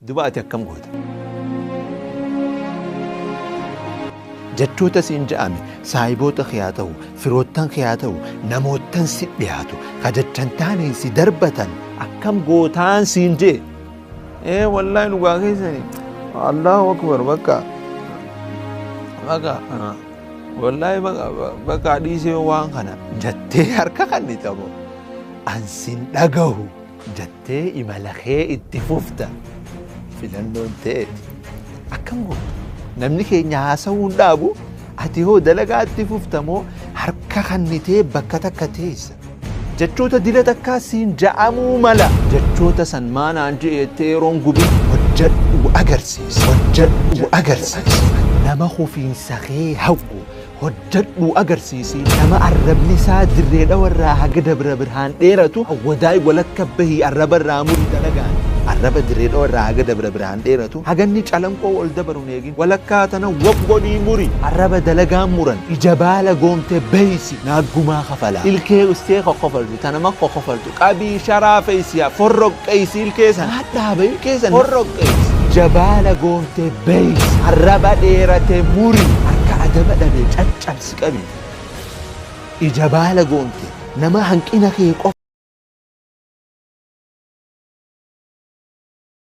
Duba ati akkam goota? Jechoota siin ja'ame, saahiboota kee haa ta'u, firoottan kee haa ta'u, namoottan si dhiyaatu, ka jechan taaneen si darbatan akkam gootaan siin jee? Ee wallaahi dhugaa keessani. Allahu akbar, bakka bakka wallaahi bakka bakka dhiisee waan kana jettee harka kannita moo an sin dhagahu jettee imala kee itti fufta? Filannoon ta'eeti. Akkam goota? Namni keenya haasawuu hin dhaabu, ati hoo dalagaa itti fufta moo harka kannitee bakka takka teessa? Jechoota dila takkaa siin ja'amuu mala. Jechoota san maanaan je'e jettee yeroon gubin, hojjadhu agarsiisi. Hojjadhu agarsiisi. Nama kufiinsa kee hawwu, hojjadhu agarsiisi. Nama arrabni isaa Dirree Dhawarraa haga Dabra Birhaan dheeratu, wadaay walakka bahii arraba irraa muri dalagaan. Arraba Dirree Dhawarraa haga Dabra Birhaan dheeratu, haga inni Calanqoo ol dabaru hin eegin. Walakkaa tana wop godhii muri. Arraba dalagaan muran. Ija baala goomte baysi. Naaggumaa kafalaa. Ilkee ustee kokkofaltu, ta nama kokkofaltu qabii sharaa feeysiya forroqqeeysi ilkee sana. Hadhaaba ilkee sana forroqqeeysi. Ija baala goomte baysi. Arraba dheerate muri. Harka adaba dhabe caccabsi qabi. Ija baala goomte nama hanqina kee qofa.